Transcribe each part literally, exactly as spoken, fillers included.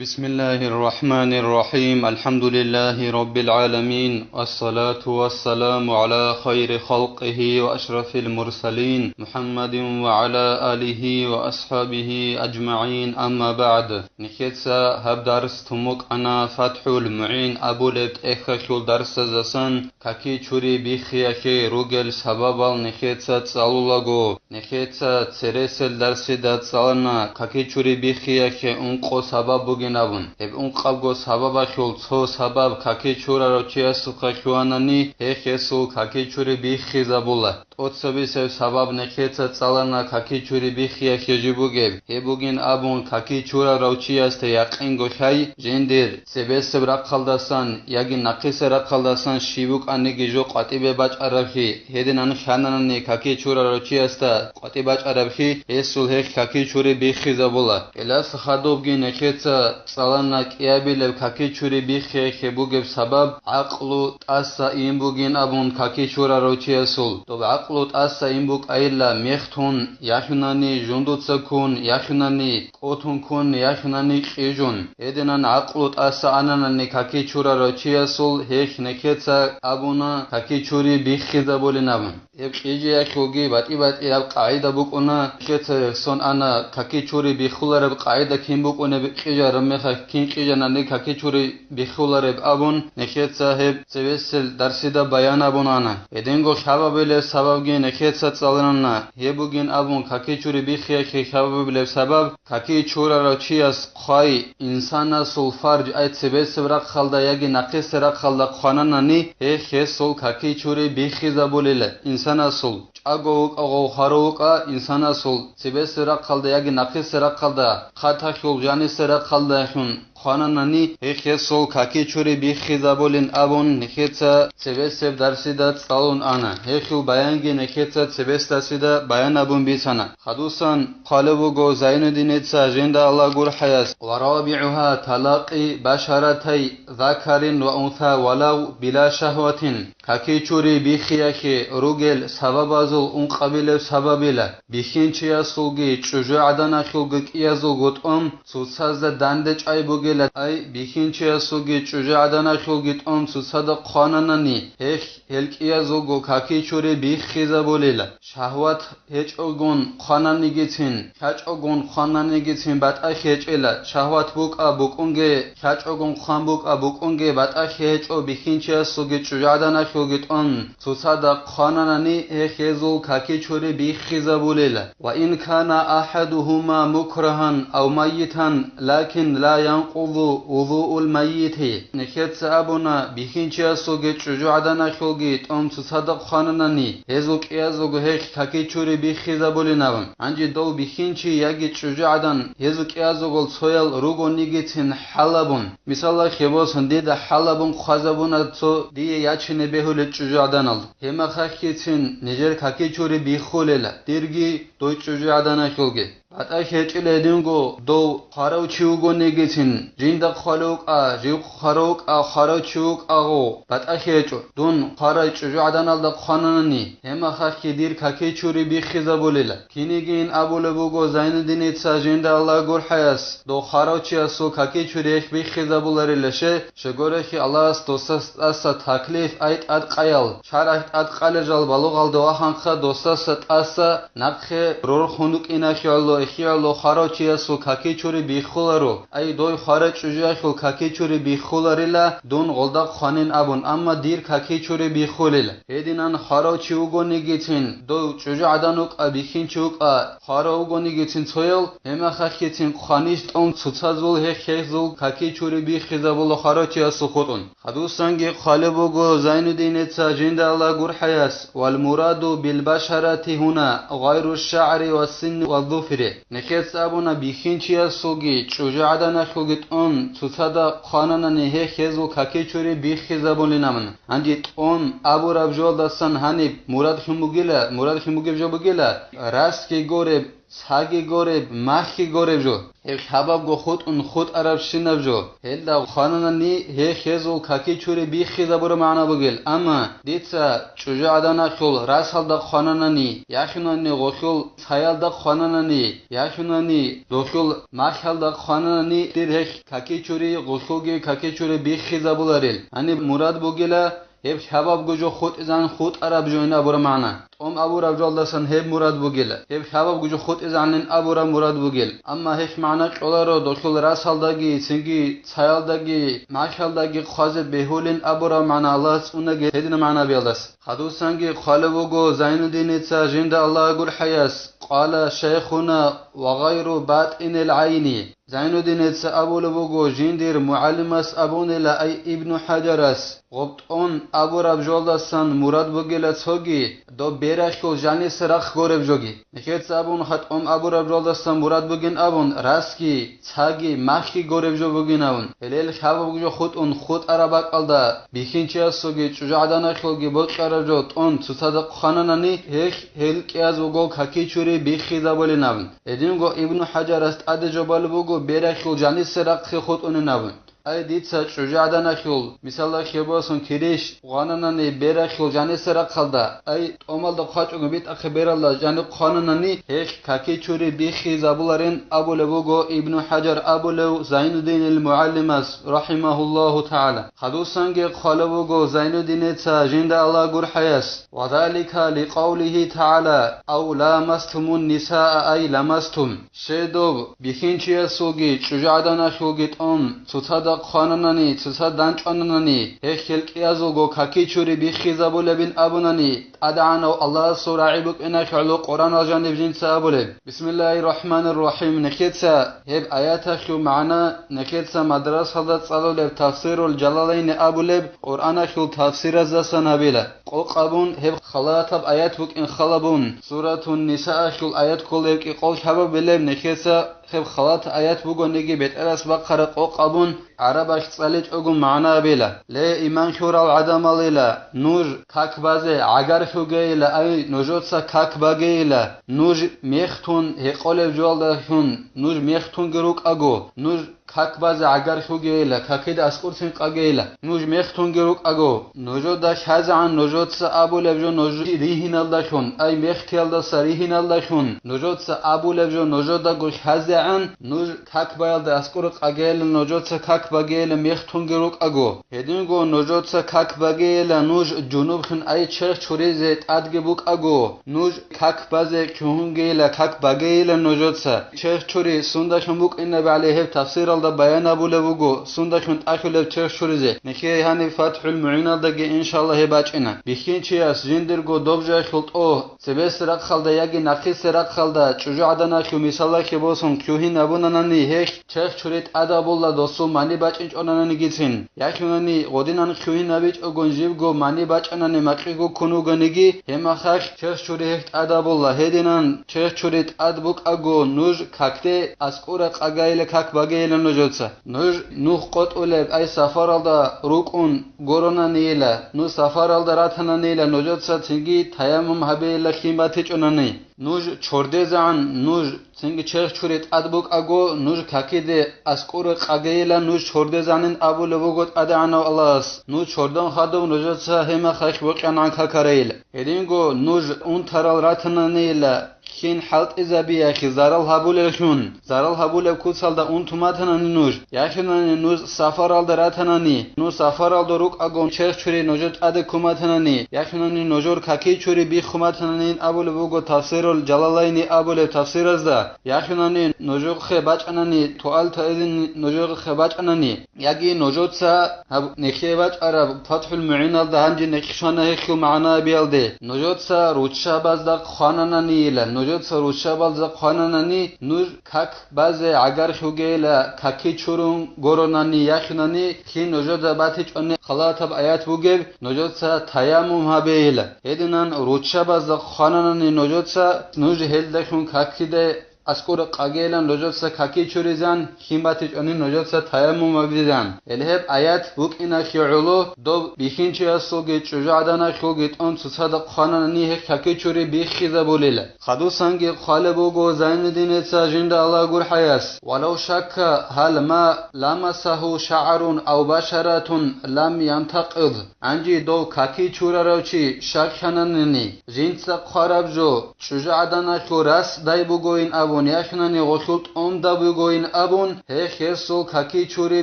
بسم الله الرحمن الرحيم. الحمد لله رب العالمين. والصلاة والسلام على خير خلقه وأشرف المرسلين محمد وعلى آله وأصحابه أجمعين. أما بعد. Нехеца гьаб дарс тумукъана ФатхӀул МугӀин абулеб тӀехьалъул дарсаздасан каки чури биххиялъе ругел сабабал нехеца цӀалулаго. Нехеца цересел дарсида цӀалана каки чури биххиялъе ункъо сабаб бугин абун. Гьеб ункъабго сабабалъул цо сабаб каки чурарав чиясухъа лъугьанани, гьех гьесул каки чури биххизабула. ТӀоцебесеб сабаб нехеца цӀалана каки чури биххиялъе жиб бугеб. Гьеб бугин абун каки чурарав чиясда якъинго лъай, жиндир цебесеб рахъалдасан яги нахъисеб рахъалдасан щиб букӀаниги жо къватӀибе бачӀарабхьи, гьединан хьананани каки чурарав чиясда къватӀи бачӀарабхьи, гьесул гьех каки чури биххизабула. Гьелас хадубги нехеца цӀалана кӀиабилеб каки чури биххиялъе бугеб сабаб гӀакълу тӀаса ин бугин абун каки чурарав чиясул. Доб гӀакълу тӀаса ин букӀайилла мехтун, яхӀунани жундуца ккун, яхӀунани кӀотун ккун, яхӀунани кьижун. Гьединан гӀакълу тӀаса ананани каки чурарав чиясул гьех нехеца абуна каки чури биххизабулин абун. Гьеб кьижиялъулги батӀи-батӀияб къагӀида букӀуна, нехеца рехсон ана каки чури биххулареб къагӀида кин букӀунеб кьижараб мехалъ кин кьижанани каки чури биххулареб абун, нехеца гьеб цевесел дарсида баян абун ана. Гьединго лъабабилеб сабабги нехеца цӀаларана, гьеб бугин абун каки чури биххиялъе лъабабилеб сабаб, каки чурарав чияс хъвай, инсанасул фарж ай цебесеб рахъалда яги нахъисеб рахъалда хъвананани, гьех гьесул каки чури биххизабулила инсанасул. ЧӀаго вукӀа гъов хварав вукӀа инсанасул цебесеб рахъалда яги нахъисеб рахъалда, хъатахьул жанисеб рахъалдалъун хъвананани, гьех гьесул каки чури биххизабулин абун, нехеца цебесеб дарсида цӀалун ана. Гьехул баянги нехеца цебесдасида баян абун бицана. Хадусан хъвалеб буго Зайнуддиница жинда Аллагь гурхӀаяс: «Ва рабигӀугьа талакъи башаратай закарин ва унса валав била шагьватин». Каки чури биххиялъе ругел сабабазул ункъабилеб сабабила, бихьинчиясулги чӀужугӀаданалъулги кӀиязулго тӀом цоцазда данде чӀай бугила, ай, бихьинчиясулги чӀужугӀаданалъулги тӀом цоцазда хъвананани, гьех, гьел кӀиязулго каки чури биххизабулила. Шагьват гьечӀогун хъвананигицин, хьачӀогун хъвананигицин батӀа хьечӀела, шагьват букӀа букӀунге, хьачӀогун хъван букӀа букӀунге батӀа хьечӀо бихьинчиясулги чӀужугӀаданалъулги тӀун цоцазда хъвананани, гьех гьезул каки чури биххизабулела. Ва ин кана ахӀадугьума мукрагьан ав майитан, лакин ла янкъузу вузуул майити. Нехеца абуна, бихьинчиясулги чӀужугӀаданалъулги тӀом цоцазда хъвананани, гьезул кӀиязулго гьех каки чури биххизабулин абун. Гьанже дов бихьинчи яги чӀужугӀадан гьезул кӀиязулгол цоял ругонигицин хӀалабун. Мисалалъе босун, дида хӀалабун хъвазабуна цо дие ячине бегьулел чӀужугӀаданалда. Гьебмехалъгицин нижер каки чури биххулела, дирги дой чӀужугӀаданалъулги. БатӀа хьечӀила гьединго дов хварав чи вугонигицин, жинда хъвалев вукӀа, жив хварав вукӀа, хварав чи вукӀагъо, батӀа хьечӀо, дун хварай чӀужугӀаданалда хъвананани, гьебмехалъги дир каки чури биххизабулила. Кинигин абулеб буго Зайнуддиница жинда Аллагь гурхӀаяс, дов хварав чиясул каки чури гьех биххизабуларила, щай? Щай гурелъул Аллагьас досас тӀаса таклиф ай тӀадкъаял, шаргӀалъ тӀадкъалел жал балугъалда ваханха досаса тӀаса нахъе рорхун рукӀиналъе гӀоло, эхиялъул хварав чиясул каки чури биххуларо, ай дой хварай чӀужуялъул каки чури биххуларила, дун гъолда хъванин абун, амма дир каки чури биххулел. Гьединан хварав чи вугонигицин, дов чӀужугӀадан вукӀа, бихьинчи вукӀа, хварав вугонигицин цоял, гьебмехалъгицин хъванищ тӀом цоцазул гьех гьезул каки чури биххизабула хварав чиясул хутӀун. Хадусанги хъвалеб буго Зайнуддиница жинда Аллагь гурхӀаяс: «Вал мураду бил башарати гьуна гъайру шагӀри ва синни ва зуфри». Нехеца абуна, бихьинчиясулги чӀужугӀаданалъулги тӀом цоцазда хъвананани, гьех гьезул каки чури биххизабулин абун. Гьанже тӀом абураб жоялдасан гьаниб мурадлъун бугила, мурадлъун бугеб жо бугила, расги гуреб цаги гореб, махьги гореб жо. Гьеб лъабабго хутӀун хутӀарабщинаб жо. Гьелда хвананани, гье хезул каки-чури биххизабураб магӀна бугел. Амма дица чӀужугӀаданалъул расалда хвананани, яхинани гъолъул цаялда хвананани, яхинани гъолъул махьалда хвананани, дир гьелъ каки-чури, гъолъулги каки-чури биххизабуларел. Гьаниб мурад бугела, гьеб лъабабго жо хутӀизан хутӀараб жойин абураб магӀна. ТӀом абураб жоялдасан гьеб мурад бугела. Гьеб лъабабго жо хутӀизанлъин абураб мурад бугел. Амма гьелъ магӀна кьоларо долъул расалдаги, цинги цаялдаги, махьалдаги хъвазе бегьулин абураб магӀна Аллагьас цӀунаги гьедина магӀнабиялдас. Хадусанги хъвалеб буго Зайнуддиница жинда Аллагь гурхӀаяс, къала шайхуна ва гъайру батӀинил гӀайни. Зайнуддиница абулеб буго жиндир мугӀалимас абунила, ай Ибну ХӀажарас, гъоб тӀом абураб жоялдасан мурад бугела цоги, доб берахьул жаниса рахъ гореб жоги. Нехеца абун, гьа тӀом абураб жоялдасан мурад бугин абун, расги, цаги, махьги гореб жо бугин абун. Гьелел лъабабго жо хутӀун хутӀараб бакӀалда бихьинчиясулги чӀужугӀаданалъулги бокьараб жо тӀон цоцазда хъвананани, гьелъ гьел кӀиаз вугол каки-чури биххизабулин абун. Гьединго Ибну ХӀажарас тӀаде жо балеб буго берахьул жаниса рахъе хутӀунин абун. Ай, дица чӀужугӀаданалъул, мисалда, хебалъун кирищ гъвананани берахьул жаниса рахъалда, ай, тӀомалда хъвачӀого битӀахъе бералда жаниб хъвананани, гьелъ каки-чури биххизабуларин абулеб буго Ибну ХӀажар абулев Зайнуддинил мугӀалимас, рахӀимагьуллагьу тагӀала. Хадусанги хъвалеб буго Зайнуддиница жинда Аллагь гурхӀаяс, ва залика ликъавлигьи тагӀала, ав ламастумун нисаа ай ламастум. Щедоб бихьинчиясулги чӀужугӀаданалъулги тӀом цоцазда хъвананани, цоцазда данчӀвананани, гьелъ кӀиазулго каки-чури биххизабулебин абунани, ТӀадегӀанав Аллагьасул рагӀи букӀиналъе гӀоло Къуръанал жаниб жинца абулеб. Бисмиллагьир рахӀманир рахӀим. Нехеца гьеб аяталъул магӀна нехеца мадрасалда цӀалулеб Тафсирул Жалалайни абулеб Къуръаналъул тафсираздасан гьабила. Къокъ абун гьеб халатаб аят букӀин халабун, Суратун Нисаалъул аят кколеб кӀикъол лъабабилеб нехеца гьеб халат аят бугониги бетӀерас бахъараб къокъ абун, гӀарабалъ цӀаличӀого магӀна абила. Ле, иман лъурал гӀадамалила, нуж как базе гӀагарлъугейила, ай, нужеца как багейила, нуж мехтун гьекъолеб жоялдалъун, нуж мехтунги рукӀаго, нуж как базе гӀагарлъугейила, какида аскӀурцин къагейила. Нуж мехтунги рукӀаго, нужеда лъазегӀан нужеца абулеб жо нуж ригьиналдалъун, ай мехтиялдаса ригьиналдалъун, нужеца абулеб жо нужедаго лъазегӀан, нуж как баялда аскӀур къагейила, нужеца как багейила мехтунги рукӀаго. Гьединго нужеца как багейила, нуж жунубхин, ай черх чуризе тӀадги букӀаго, нуж как базе чугьунгейила, как багейила нужеца. Черх чури сундалъун букӀинаб гӀали гьеб тафсиралда баян абулеб буго, сундалъун тӀахьулеб черх чуризе. Нехее гьаниб ФатхӀул МугӀиналдаги, иншалла, гьеб бачӀина. Бихьинчияс жиндирго доб жоялъул тӀо, цебесеб рахъалда яги нахъисеб рахъалда чӀужугӀаданалъул мисалалъе босун лъугьин абунанани гьелъ, черх чури тӀадабула досул мани бачӀинчӀонананигицин. Яхинани гъодинан лъугьин абичӀогон жибго мани бачӀанани макьиго ккун вугониги, гьебмахалъ черх чури гьелъ тӀадабула, гьединан черх чури тӀад букӀаго нуж какде аскӀура къагайила, как багейила нужеца. Нуж нух къотӀулеб, ай сафаралда рукӀун гуронанийила, нуж сафаралда ратананийила, нужеца цинги таяммум гьабейила лъим батичӀонани. Нуж чордезегӀан, нуж цинги черх чури тӀад букӀаго, нуж какиде аскӀура къагейила, нуж чордезегӀанин абулеб буго ТӀадегӀанав Аллагьас, нуж чордон хадуб нужеца гьебмахалъ бокьанан какарайила. Гьединго нуж унтарал ратананийила, лъим хӀалтӀизабиялъе зарал гьабулеллъун, зарал гьабулеб куцалда унтун батанани нуж, яхинани нуж сафаралда ратанани, нуж сафаралда рукӀаго черх чури нужер тӀаде ккун батанани, яхинани нужер каки чури биххун батананин абулеб буго Тафсирул Жалалайни абулеб тафсиразда, яхинани нужехъе бачӀанани, туал таизин нужехъе бачӀанани, яги нужеца гьаб нехие бачӀараб ФатхӀул МугӀиналда гьанже нехъ щвана гьелъул магӀна абиялде, нужеца руччабазда хъванананийила, нужеца руччабазда хъвананани, нуж как базе гӀагарлъугейила, каки чурун гуронани, яхинани, лъим нужеда батичӀони халатаб аят бугеб, нужеца таяммум гьабейила. Гьединан руччабазда хъвананани нужеца, нуж гьелдалъун какиде аскӀоре къагейилан нужеца каки чуризан, хин батичӀонин нужеца таяммум абизан. Гьеле гьеб аят букӀиналъе гӀоло доб бихьинчиясулги чӀужугӀаданалъулги тӀом цоцазда хъванани гьеб каки чури биххизабулила. Хадусанги хъвалеб буго Зайнуддиница жинда Аллагь гурхӀаяс: «Валав шакка гьал ма ламасагьу шагӀарун ав башаратун лам янтакъид». Гьанже дов каки чурарав чи щаклъананани, жинца хъвараб жо, чӀужугӀаданалъул рас дай бугоин абун, яхинани гъолъул тӀомда бугоин абун, гьех гьесул каки чури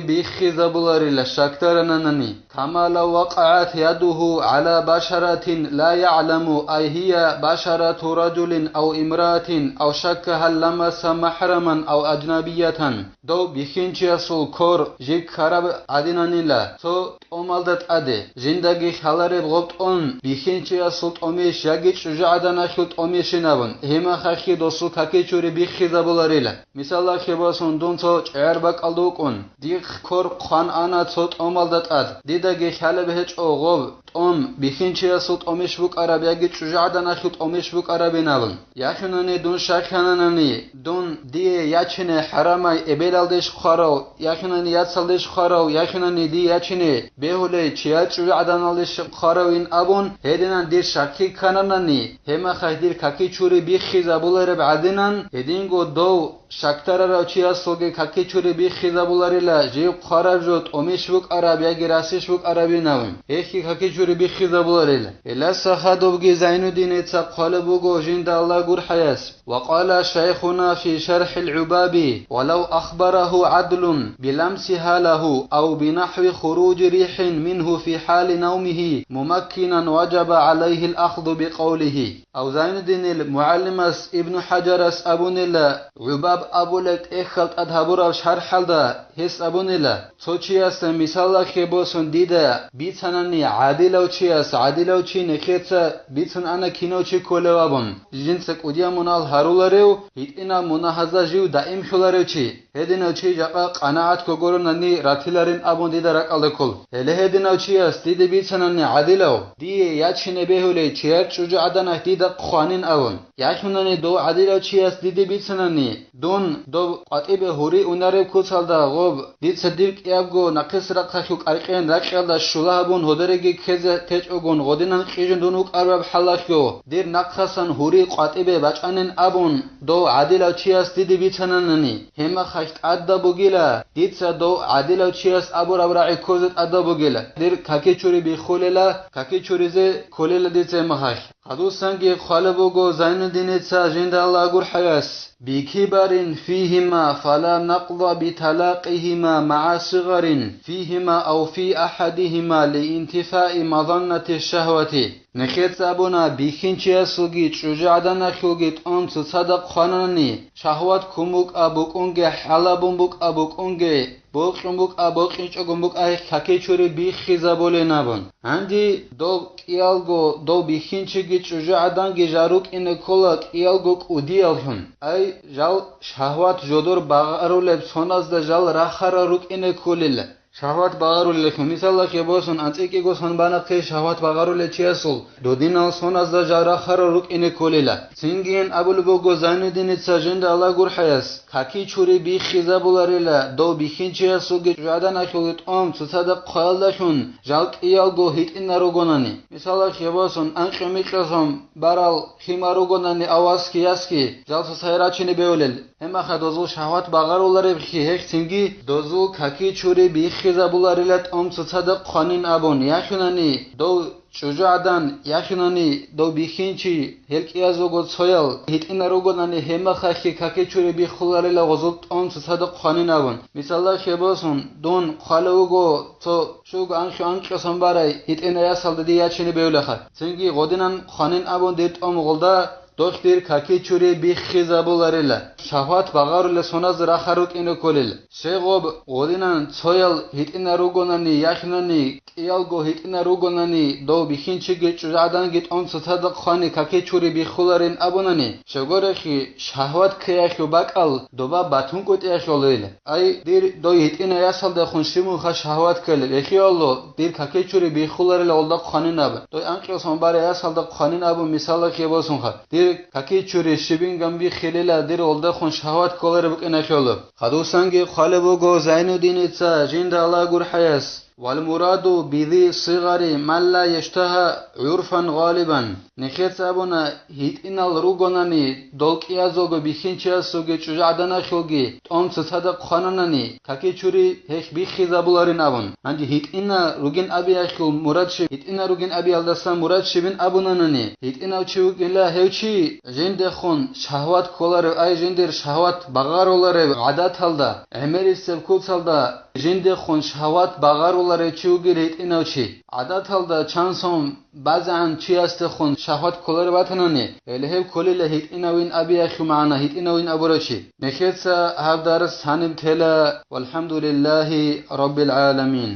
биххизабуларила щакдарананани. Кама лав вакъагӀат ядугьу гӀала башаратин ла ягӀламу, ай гьия башарату ражулин ав имраатин, ав шакка гьал ламаса махӀраман ав аджнабиятан. Дов бихьинчиясул кор жиб ккараб гӀадинанила цо тӀомалда тӀаде, жиндаги лъалареб гъоб тӀом бихьинчиясул тӀомищ яги чӀужугӀаданалъул тӀомищин абун, гьемахалъги досул каки чури биххизабуларила. Мисалалъе босун, дун цо чӀегӀер бакӀалда вукӀун, дихъ кор хъван ана цо тӀомалда тӀад, дидаги лъалеб гьечӀо гъоб тӀом бихьинчиясул тӀомищ букӀараб яги чӀужугӀаданалъул тӀомищ букӀарабин абун. Яхинани дун щаклъананани, дун дие ячине хӀарамай эбелалдеш хъварав, яхинани яцалдеш хъварав, яхинани дие ячине бегьулей чияр чӀужугӀаданалдеш хъваравин абун, гьединан дир щаклъи ккананани, гьемахалъ дир каки чури биххизабулареб гӀадинан, гьединго дов щакдарарав чиясулги каки чури биххизабуларила, жив хъвараб жо тӀомищ букӀараб яги расищ букӀарабин абун, гьехги каки чури биххизабуларила. Гьелдаса хадубги Зайнуддиница хъвалеб буго жинда Аллагь гурхӀаяс: «Ва къала шайхуна фи шархӀил гӀубаби: ва лав ахбарагьу гӀадлун биламсигьа лагьу ав бинахӀви хуружи рихӀин мингьу фи хӀали навмигьи мумаккинан ваджаба гӀалайгьил ахзу бикъавлигьи». Ав Зайнуддинил мугӀалимас Ибну ХӀаджарас абунила, ГӀубаб абулеб тӀехьал тӀад гьабураб шархӀалда гьес абунила: «Цо чиясда мисалалъе босун дида бицанани гӀадилав чияс, гӀадилав чи нехеца бицун ана кинав чи кколев абун, жинца кӀудияв мунагьал гьаруларев, гьитӀинал мунагьазда жив даимлъуларев чи». Гьединав чи жакъа къанагӀат ккогоронани ратиларин абун дида ракӀалда ккол. Гьеле гьединав чияс диде бицанани гӀадилав, дие ячине бегьулей чияр чӀужугӀаданахъ дида хъванин абун. Яхинани дов гӀадилав чияс диде бицанани, дун дов къватӀибе гьури унареб куцалда гъоб, дица дир кӀиябго нахъисрахъалъул кӀаркьен ракьалда щула гьабун гьодариги ккезе течӀогун гъодинан кьижун дун вукӀараб хӀалалъго, дир нахъасан гьури къватӀибе бачӀанин абун, дов гӀадилав чияс диде бицананани, гьемахалъ тӀадаб бугила, дица дов гӀадилав чияс абураб рагӀи ккозе тӀадаб бугила, дир каки чури биххулела, каки чуризе кколела дица гьемахалъ. Хадусанги хъвалеб буго Зайнуддиница жинда Аллагь гурхӀаяс: «Бикибарин фигьима, фала накъда биталакъигьима магӀа сигъарин фигьима ав фи ахӀадигьима лиинтифаи мазаннати шагьвати». Нехеца абуна, бихьинчиясулги чӀужугӀаданалъулги тӀом цоцазда хъванани, шагьват ккун букӀа букӀунге, хӀалабун букӀа букӀунге, бокьун букӀа бокьичӀогун букӀа гьеб каки чури биххизабулин абун. Гьанже дов кӀиялго, дов бихьинчиги чӀужугӀаданги жал рукӀине ккола кӀиялго кӀудияллъун. Ай, жал шагьват жодор багъарулеб соназда жал рахарал рукӀине кколила. Шагьват багъарулеллъун, мисалалъе босун, анцӀила кӀиго сон банахъе шагьват багъарулел чиясул, додинал соназда жал рахарал рукӀине кколила. Цинги абулеб буго Зайнуддиница жинда Аллагь гурхӀаяс: «Каки чури биххизабуларила, дов бихьинчиясулги чӀужугӀаданалъулги тӀом цоцазда хъваялдалъун жал кӀиялго гьитӀинал ругонани». Мисалалъе босун, анкьго-микьго сон барал химар ругонани аваски яски, жал цоцазда рачине бегьулел. Гьебмехалъ дозул шагьват багъаруларебхъи гьехцинги, дозул каки чури биххизабуларила тӀом цоцазда хъванин абун, яхинани дов чӀужугӀадан, яхинани дов бихьинчи, гьел кӀиязулго цоял гьитӀинал ругонани, гьебмехалъги каки чури биххуларила гъозул тӀом цоцазда хъванин абун. Мисалалъе босун, дун хъвалев вуго цо щуго анкьго-анкьго сон барай гьитӀинай ясалда дие ячине бегьулаха. Цинги гъодинан хъванин абун дир тӀом гъолда, дохъ дир каки чури биххизабуларила, шагьват багъарулел соназ рахарал рукӀине кколел. Щегъуб гъодинан цоял гьитӀинал ругонани, яхинани кӀиялго гьитӀинал ругонани, дов бихьинчиги чӀужугӀаданги тӀом цоцазда хъвани каки чури биххуларин абунани, щегорехъи, шагьват ккеялъул бакӀал доба батунгутӀиялъул гьейила. Ай, дир дой гьитӀинай ясалдехун щиб мунха шагьват ккелеб, эхиялло, дир каки чури биххуларила гъолда хъванин абун. Дой анкьго сон барай ясалда хъванин абун мисалалъе босунха. Дир каки чури щибинган биххилила дир гъолдахун шагьват кколареб букӀиналъулаб. Хадусанги хъвалеб буго Зайнуддиница жинда Аллагь гурхӀаяс: «Вал мураду бизи сигъари малла яштагьа гӀурфан гъалибан». Нехеца абуна, гьитӀинал ругонани, дол кӀиязулго бихьинчиясулги чӀужугӀаданахулги тӀом цоцазда хъвананани, каки чури гьелъ биххизабуларин абун. Гьанже гьитӀина ругин абиялъул мурад щиб, гьитӀина ругин абиялдасан мурад щибин абунанани, гьитӀинав чи вукӀила гьев чи, жиндехун шагьват кколарев, ай жиндир шагьват багъаруларев гӀадаталда, гӀемерисеб куцалда жиндехун шагьват багъаруларев чи вугила гьитӀинав чи. ГӀадаталда чансон базегӀан чиясдехун шагьват кколарев ватанани, гьеле гьев кколила гьитӀинавин абиялъул магӀна, гьитӀинавин абурав чи. Нехеца гьаб дарс гьаниб тела, валхӀамдулиллагьи раббил гӀаламин.